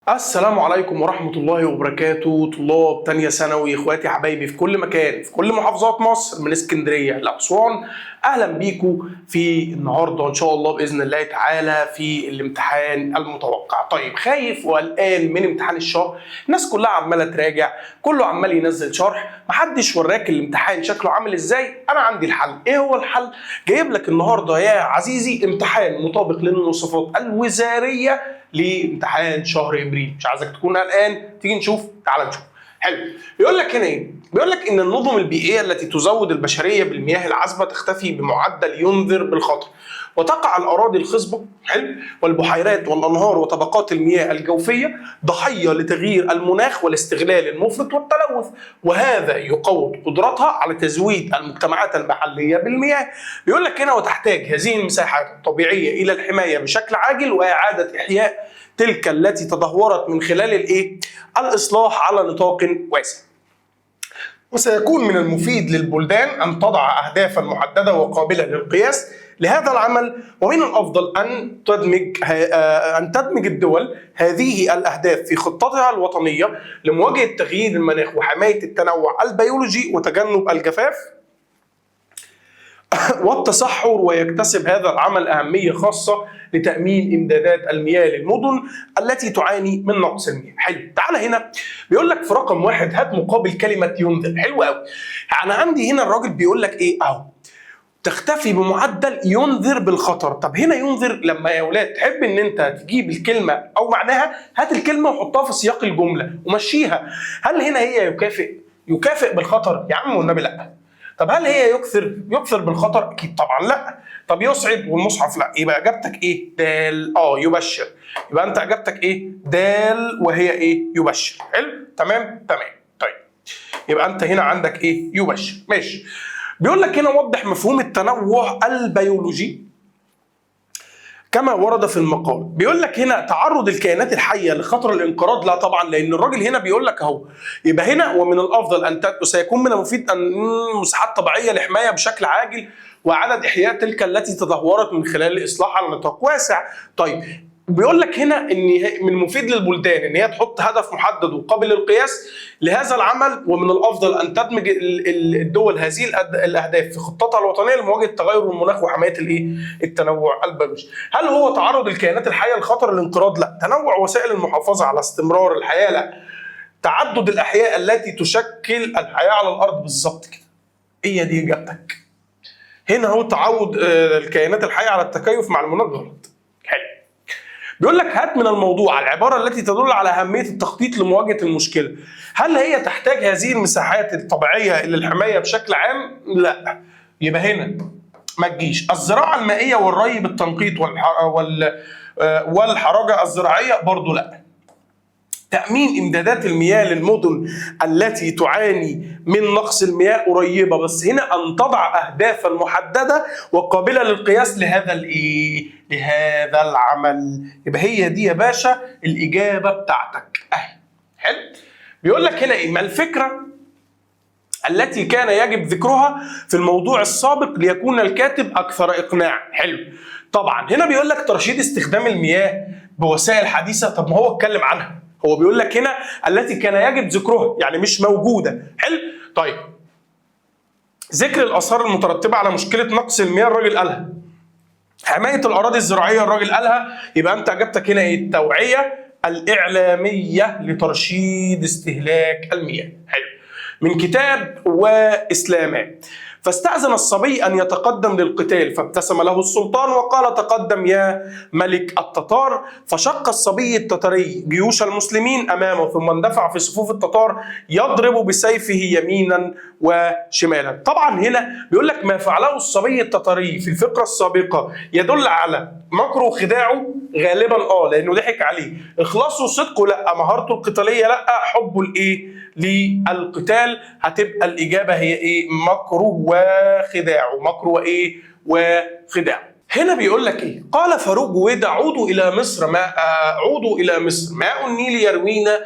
السلام عليكم ورحمة الله وبركاته، طلاب تانية ثانوي، اخواتي حبايبي في كل مكان في كل محافظات مصر من اسكندرية لأسوان، اهلا بيكم في النهاردة ان شاء الله بإذن الله تعالى في الامتحان المتوقع. طيب، خايف وقلقان من امتحان الشهر؟ الناس كلها عمالة تراجع، كله عمال ينزل شرح، محدش وراك الامتحان شكله عامل ازاي. انا عندي الحل. ايه هو الحل؟ جايب لك النهاردة يا عزيزي امتحان مطابق للمواصفات الوزارية لامتحان شهر ابريل. مش عايزك تكون قلقان. تيجي نشوف؟ تعال نشوف. حلو. بيقول لك هنا ايه؟ بيقول لك ان النظم البيئية التي تزود البشرية بالمياه العذبة تختفي بمعدل ينذر بالخطر، وتقع الاراضي الخصبة، حلو، والبحيرات والانهار وطبقات المياه الجوفيه ضحية لتغيير المناخ والاستغلال المفرط والتلوث، وهذا يقوض قدرتها على تزويد المجتمعات المحلية بالمياه. بيقول لك هنا وتحتاج هذه المساحات الطبيعية الى الحماية بشكل عاجل واعاده احياء تلك التي تدهورت من خلال الايه؟ الاصلاح على نطاق واسع. وسيكون من المفيد للبلدان ان تضع اهدافا محددة وقابله للقياس لهذا العمل، ومن الافضل ان تدمج الدول هذه الاهداف في خطتها الوطنية لمواجهة تغيير المناخ وحماية التنوع البيولوجي وتجنب الجفاف والتصحر. ويكتسب هذا العمل أهمية خاصة لتأمين إمدادات المياه للمدن التي تعاني من نقص المياه. حلو، تعال هنا، بيقول لك في رقم 1: هات مقابل كلمة ينذر. حلو قوي. أنا عندي هنا الراجل بيقول لك إيه؟ أهو، تختفي بمعدل ينذر بالخطر. طب هنا ينذر، لما يا ولاد تحب ان انت تجيب الكلمة او معناها، هات الكلمة وحطها في سياق الجملة ومشيها. هل هنا هي يكافئ؟ يكافئ بالخطر؟ يا عم والنبي لا. طب هل هي يكثر؟ يكثر بالخطر؟ اكيد طبعا لا. طب يسعد؟ والمصحف لا. يبقى اجابتك ايه؟ دال، يبشر. يبقى انت اجابتك ايه؟ دال، وهي ايه؟ يبشر. حلو، تمام. طيب، يبقى انت هنا عندك ايه؟ يبشر. ماشي. بيقول لك هنا وضح مفهوم التنوع البيولوجي كما ورد في المقال. بيقول لك هنا تعرض الكائنات الحية لخطر الانقراض؟ لا طبعا، لان الراجل هنا بيقول لك اهو، يبقى هنا ومن الافضل ان سيكون من المفيد ان مساحات طبيعية لحماية بشكل عاجل وعدد احياء تلك التي تدهورت من خلال الاصلاح على نطاق واسع. طيب، بيقول لك هنا ان من المفيد للبلدان ان هي تحط هدف محدد وقابل للقياس لهذا العمل، ومن الافضل ان تدمج الدول هذه الاهداف في خطتها الوطنية لمواجهة تغير المناخ وحماية الايه؟ التنوع البيولوجي. هل هو تعرض الكائنات الحية لخطر الانقراض؟ لا. تنوع وسائل المحافظة على استمرار الحياة؟ لا. تعدد الاحياء التي تشكل الحياة على الارض؟ بالظبط كده، هي دي اجابتك. هنا هو تعود الكائنات الحية على التكيف مع المناخ، غلط. حلو. بيقول لك هات من الموضوع العبارة التي تدل على اهمية التخطيط لمواجهة المشكله. هل هي تحتاج هذه المساحات الطبيعية للحماية بشكل عام؟ لا. يبقى هنا ما تجيش. الزراعة المائية والري بالتنقيط والحراجه الزراعية برضو لا. تأمين إمدادات المياه للمدن التي تعاني من نقص المياه قريبة، بس هنا أن تضع أهدافا محددة وقابلة للقياس لهذا الإيه؟ لهذا العمل. يبقى هي دي يا باشا الإجابة بتاعتك أهي. حلو. بيقول لك هنا إيه؟ ما الفكرة التي كان يجب ذكرها في الموضوع السابق ليكون الكاتب أكثر إقناع؟ حلو. طبعا هنا بيقول لك ترشيد استخدام المياه بوسائل حديثة. طب ما هو اتكلم عنها. هو بيقول لك هنا التي كان يجب ذكرها، يعني مش موجودة. حلو. طيب، ذكر الآثار المترتبة على مشكلة نقص المياه، الراجل قالها. حماية الأراضي الزراعية، الراجل قالها. يبقى أنت إجابتك هنا إيه؟ التوعية الإعلامية لترشيد استهلاك المياه. حلو. من كتاب وإسلاما: فاستأذن الصبي أن يتقدم للقتال، فابتسم له السلطان وقال: تقدم يا ملك التتار. فشق الصبي التتري جيوش المسلمين أمامه، ثم اندفع في صفوف التتار يضرب بسيفه يمينا وشمالا. طبعا هنا بيقول لك ما فعله الصبي التتري في الفقرة السابقة يدل على مكره وخداعه، غالبا لانه ضحك عليه. اخلاصه وصدقه؟ لا. مهارته القتاليه؟ لا. حبه الايه؟ للقتال. هتبقى الاجابة هي ايه؟ مكره وخداعه. مكره وايه؟ وخداعه. هنا بيقول لك ايه؟ قال فاروق جويدة: عودوا الى مصر ما عودوا الى مصر، ماء النيل يروينا.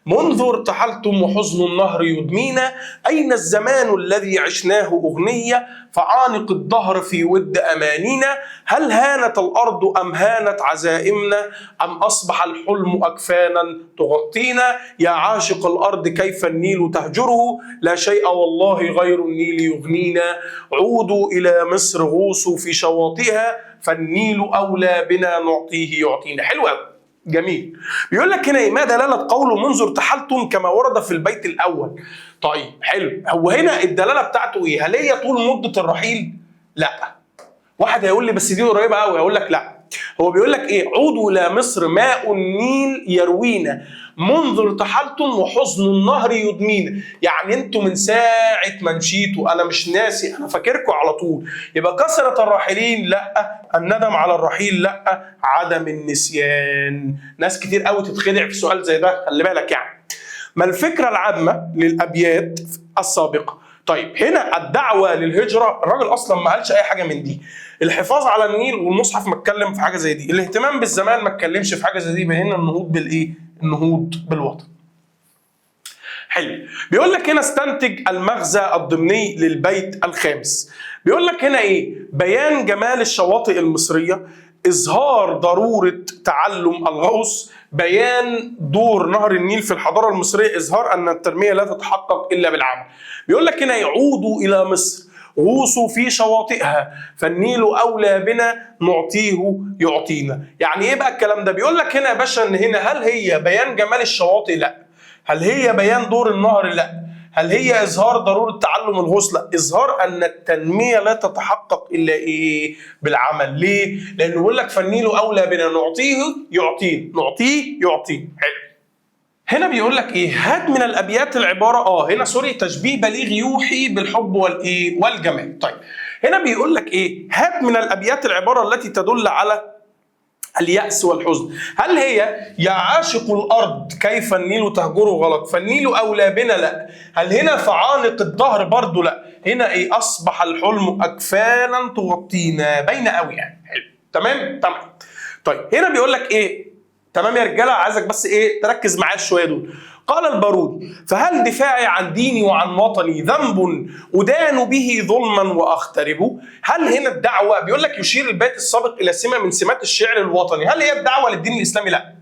منذ ارتحلتم وحزن النهر يدمينا، أين الزمان الذي عشناه أغنية، فعانق الدهر في ود أمانينا، هل هانت الأرض أم هانت عزائمنا، أم أصبح الحلم أكفانا تغطينا، يا عاشق الأرض كيف النيل تهجره، لا شيء والله غير النيل يغنينا، عودوا إلى مصر غوصوا في شواطئها، فالنيل أولى بنا نعطيه يعطينا. حلو أوي، جميل. بيقول لك هنا ما دلالة قوله منذ ارتحلتم كما ورد في البيت الأول؟ طيب حلو، هو هنا الدلالة بتاعته ايه؟ هل هي طول مدة الرحيل؟ لا. واحد هيقول لي بس دي قريبة قوي، هقول لك لا. هو بيقول لك ايه؟ عودوا إلى مصر ماء النيل يروينا، منذ ارتحلتم وحزن النهر يدمينا. يعني انتوا من ساعة ما مشيتوا، انا مش ناسي، انا فاكركم على طول. يبقى كثرة الراحلين؟ لا. الندم على الرحيل؟ لا. عدم النسيان. ناس كتير قوي تتخدع في سؤال زي ده، خلي بالك يعني. ما الفكرة العامة للأبيات السابقة؟ طيب هنا الدعوة للهجرة، الراجل أصلا ما قالش أي حاجة من دي. الحفاظ على النيل والمصحف ما اتكلم في حاجة زي دي. الاهتمام بالزمان ما اتكلمش في حاجة زي دي. هنا النهوض بالإيه؟ النهوض بالوطن. حلو. بيقول لك هنا استنتج المغزى الضمني للبيت الخامس. بيقول لك هنا ايه؟ بيان جمال الشواطئ المصرية، إظهار ضرورة تعلم الغوص، بيان دور نهر النيل في الحضارة المصرية، إظهار أن التنمية لا تتحقق إلا بالعمل. بيقول لك هنا يعودوا إلى مصر غوصوا في شواطئها، فالنيل أولى بنا نعطيه يعطينا. يعني إيه بقى الكلام ده؟ بيقول لك هنا يا باشا إن هنا هل هي بيان جمال الشواطئ؟ لا. هل هي بيان دور النهر؟ لا. هل هي إظهار ضرورة تعلم الغوص؟ لا. إظهار أن التنمية لا تتحقق إلا إيه؟ بالعمل. ليه؟ لأنه بيقول لك فالنيل أولى بنا نعطيه يعطينا، نعطيه يعطينا. حلو. هنا بيقول لك ايه؟ هات من الابيات العبارة هنا sorry تشبيه بليغ يوحي بالحب والايه؟ والجمال. طيب هنا بيقول لك ايه؟ هات من الابيات العبارة التي تدل على اليأس والحزن. هل هي يا عاشق الأرض كيف النيل تهجره؟ غلط. فالنيل أولى بنا؟ لا. هل هنا فعانق الدهر؟ برضو لا. هنا ايه؟ أصبح الحلم أكفانا تغطينا، باينة قوي يعني. حلو، تمام تمام. طيب هنا بيقول لك ايه؟ تمام يا رجاله، عايزك بس ايه تركز معايا شوية دول. قال البارودي: فهل دفاعي عن ديني وعن وطني ذنب أدان به ظلما وأغترب؟ هل هنا الدعوة؟ بيقول لك يشير البيت السابق إلى سمة من سمات الشعر الوطني. هل هي الدعوة للدين الإسلامي؟ لا.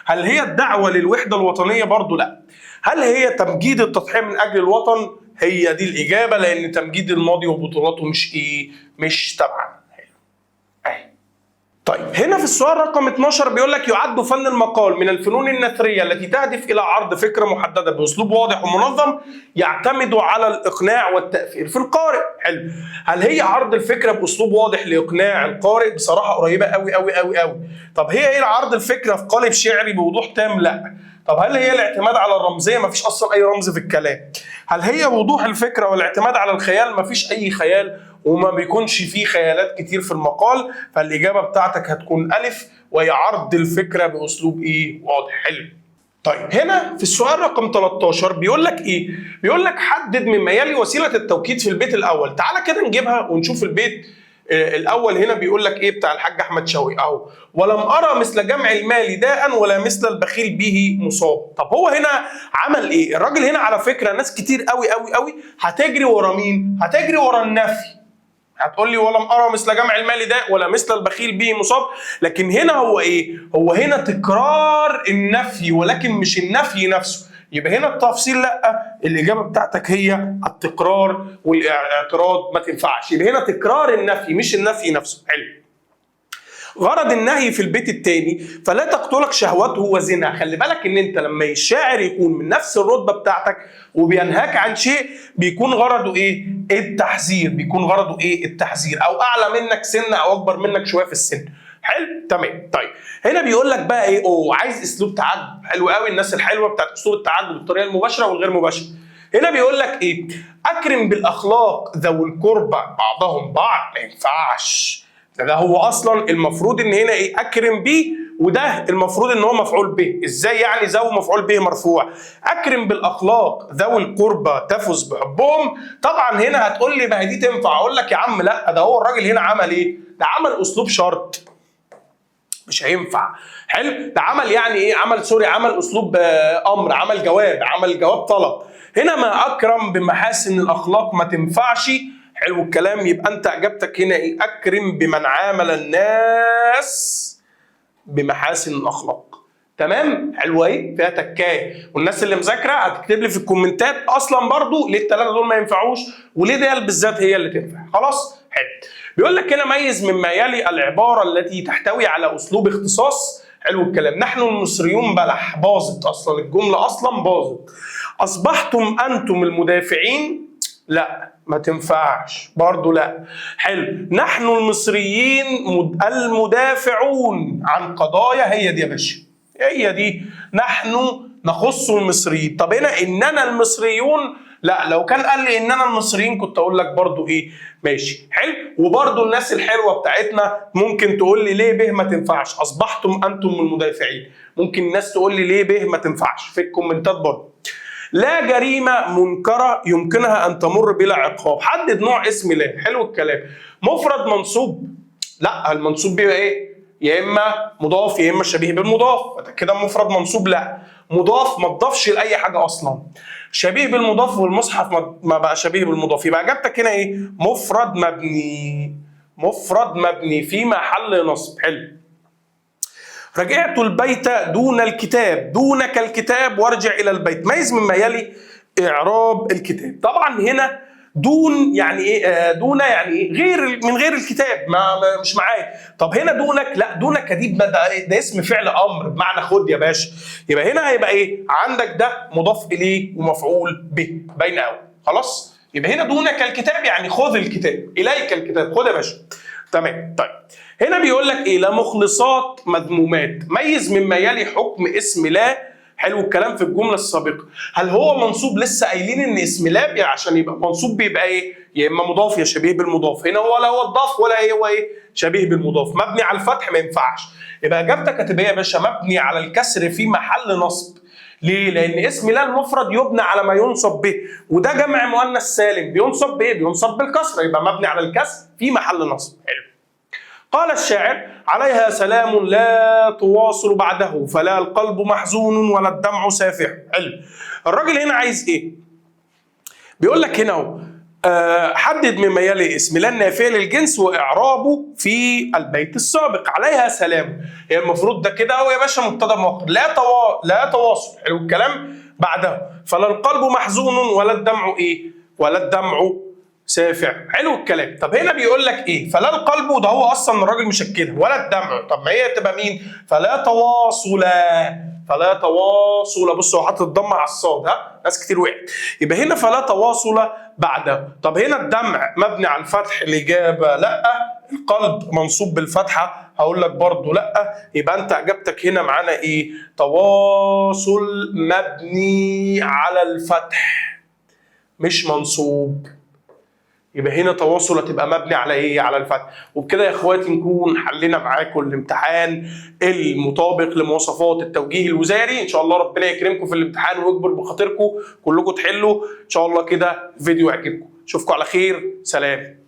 هل هي الدعوة للوحدة الوطنية؟ برضو لا. هل هي تمجيد التضحية من أجل الوطن؟ هي دي الإجابة، لأن تمجيد الماضي وبطولاته مش إيه؟ مش تبعا. طيب هنا في السؤال رقم 12 بيقول لك يعد فن المقال من الفنون النثرية التي تهدف إلى عرض فكرة محددة بأسلوب واضح ومنظم يعتمد على الإقناع والتأثير في القارئ. حلو. هل هي عرض الفكرة بأسلوب واضح لإقناع القارئ؟ بصراحة قريبة قوي قوي قوي قوي. طب هي ايه عرض الفكرة في قالب شعري بوضوح تام؟ لا. طب هل هي الاعتماد على الرمزية؟ مفيش أصلا أي رمز في الكلام. هل هي وضوح الفكرة والاعتماد على الخيال؟ مفيش أي خيال وما بيكونش فيه خيالات كتير في المقال. فالإجابة بتاعتك هتكون ألف، وهي عرض الفكرة بأسلوب إيه؟ واضح. حلو. طيب هنا في السؤال رقم 13 بيقول لك إيه؟ بيقول لك حدد مما يلي وسيلة التوكيد في البيت الأول. تعالى كده نجيبها ونشوف البيت الأول هنا بيقول لك إيه بتاع الحاج أحمد شوقي أهو: ولم أرى مثل جمع المال داء ولا مثل البخيل به مصاب. طب هو هنا عمل إيه؟ الراجل هنا على فكرة ناس كتير قوي قوي قوي هتجري ورا مين؟ هتجري ورا النفي. هتقول لي ولم أرى مثل جمع المال داء ولا مثل البخيل به مصاب، لكن هنا هو إيه؟ هو هنا تكرار النفي ولكن مش النفي نفسه. يبقى هنا التفصيل لا، الإجابة بتاعتك هي التكرار والاعتراض ما تنفعش. يبقى هنا تكرار النفي مش النفي نفسه. حلو. غرض النهي في البيت الثاني: فلا تقتلك شهوته وزنا. خلي بالك ان انت لما الشاعر يكون من نفس الرتبة بتاعتك وبينهاك عن شيء بيكون غرضه ايه؟ التحذير. بيكون غرضه ايه؟ التحذير، او اعلى منك سنة او اكبر منك شوية في السن. حلو تمام. طيب هنا بيقول لك بقى ايه؟ عايز اسلوب تعجب. حلو قوي، الناس الحلوة بتاعت اسلوب التعجب بالطريقة المباشرة والغير مباشرة. هنا بيقول لك ايه؟ اكرم بالاخلاق ذوي القربى بعضهم بعض. ما ينفعش، ده هو اصلا المفروض ان هنا ايه؟ اكرم بيه، وده المفروض ان هو مفعول به. ازاي يعني ذو مفعول به مرفوع؟ اكرم بالاخلاق ذوي القربى تفز بحبهم. طبعا هنا هتقول لي ما هي دي تنفع، اقول لك يا عم لا، ده هو الراجل هنا عمل ايه؟ ده عمل اسلوب شرط. مش هينفع. حلو، ده عمل يعني ايه؟ عمل sorry، عمل اسلوب امر، عمل جواب، عمل جواب طلب. هنا ما اكرم بمحاسن الاخلاق ما تنفعش. حلو الكلام، يبقى انت اجابتك هنا ايه؟ اكرم بمن عامل الناس بمحاسن الاخلاق. تمام، حلوة ايه فيها تكايه. والناس اللي مذاكرة هتكتب لي في الكومنتات اصلا برضو ليه الثلاثة دول ما ينفعوش وليه ده بالذات هي اللي تنفع. خلاص، حلو. بيقول لك هنا ميز مما يلي العبارة التي تحتوي على اسلوب اختصاص. حلو الكلام، نحن المصريون بلح، باظت اصلا الجملة، اصلا باظت. اصبحتم انتم المدافعين، لا ما تنفعش برضو، لا. حلو، نحن المصريين المدافعون عن قضايا، هي دي يا باشا، هي دي، نحن نخص المصريين. طب هنا اننا المصريون، لا، لو كان قال لي اننا المصريين كنت اقول لك برضو ايه، ماشي. حلو، وبرضو الناس الحلوة بتاعتنا ممكن تقول لي ليه به ما تنفعش، اصبحتم انتم المدافعين. ممكن الناس تقول لي ليه به ما تنفعش في الكومنتات برضو. لا جريمة منكرة يمكنها أن تمر بلا عقاب، حدد نوع اسم لا. حلو الكلام، مفرد منصوب، لا، المنصوب بيبقى ايه؟ يا اما مضاف يا اما شبيه بالمضاف، كده مفرد منصوب لا، مضاف ما تضافش لاي حاجة اصلا، شبيه بالمضاف والمصحف ما بقى شبيه بالمضاف، يبقى اجابتك هنا ايه؟ مفرد مبني، مفرد مبني في محل نصب. حلو، رجعت البيت دون الكتاب، دونك الكتاب وارجع الى البيت، ميز مما يلي اعراب الكتاب. طبعا هنا دون يعني ايه؟ دون يعني ايه؟ غير، من غير الكتاب، ما مش معايا. طب هنا دونك، لا، دونك دي ده اسم فعل امر بمعنى خد يا باشا، يبقى هنا هيبقى ايه؟ عندك ده مضاف اليه ومفعول به، باين قوي. خلاص، يبقى هنا دونك الكتاب يعني خذ الكتاب، اليك الكتاب، خد يا باشا. تمام. طيب هنا بيقول لك ايه؟ لا مخلصات مذمومات، ميز مما يلي حكم اسم لا. حلو الكلام، في الجملة السابقة هل هو منصوب؟ لسه قايلين ان اسم لا عشان يبقى منصوب بيبقى ايه؟ يا اما مضاف يا شبيه بالمضاف. هنا هو لا هو الضاف ولا هو ايه؟ شبيه بالمضاف. مبني على الفتح ما ينفعش، يبقى اجابتك هتبقى يا باشا مبني على الكسر في محل نصب. ليه؟ لان اسم لا المفرد يبنى على ما ينصب به، وده جمع مؤنث سالم بينصب بايه؟ بينصب بالكسرة، يبقى مبني على الكسر في محل نصب. حلو. قال الشاعر عليها سلام لا تواصل بعده فلا القلب محزون ولا الدمع سافح. حلو، الراجل هنا عايز ايه؟ بيقول لك هنا اهو حدد مما يلي اسم لا النافية للجنس واعرابه في البيت السابق. عليها سلام، هي المفروض ده كده اهو يا باشا مبتدا مؤخر، لا تواصل. حلو الكلام، بعده فلا القلب محزون ولا الدمع ايه؟ ولا الدمع سافع. حلو الكلام. طب هنا بيقول لك ايه؟ فلا القلب، ده هو اصلا الراجل مشكلها، ولا الدمع، طب ما هي تبقى مين؟ فلا تواصل، فلا تواصل. بص هو حاطط الضمة على الصاد، ها ناس كتير وقعت. يبقى هنا فلا تواصل بعده. طب هنا الدمع مبني على الفتح، الاجابة لا. القلب منصوب بالفتحة، هقول لك برضو لا. يبقى انت اجابتك هنا معانا ايه؟ تواصل مبني على الفتح مش منصوب. يبقى هنا تواصل هتبقى مبني على ايه؟ على الفتح. وبكده يا اخواتي نكون حلينا معاكم الامتحان المطابق لمواصفات التوجيه الوزاري. ان شاء الله ربنا يكرمكم في الامتحان ويكبر بخاطركم كلكم تحلوا ان شاء الله كده. فيديو يعجبكم، اشوفكم على خير، سلام.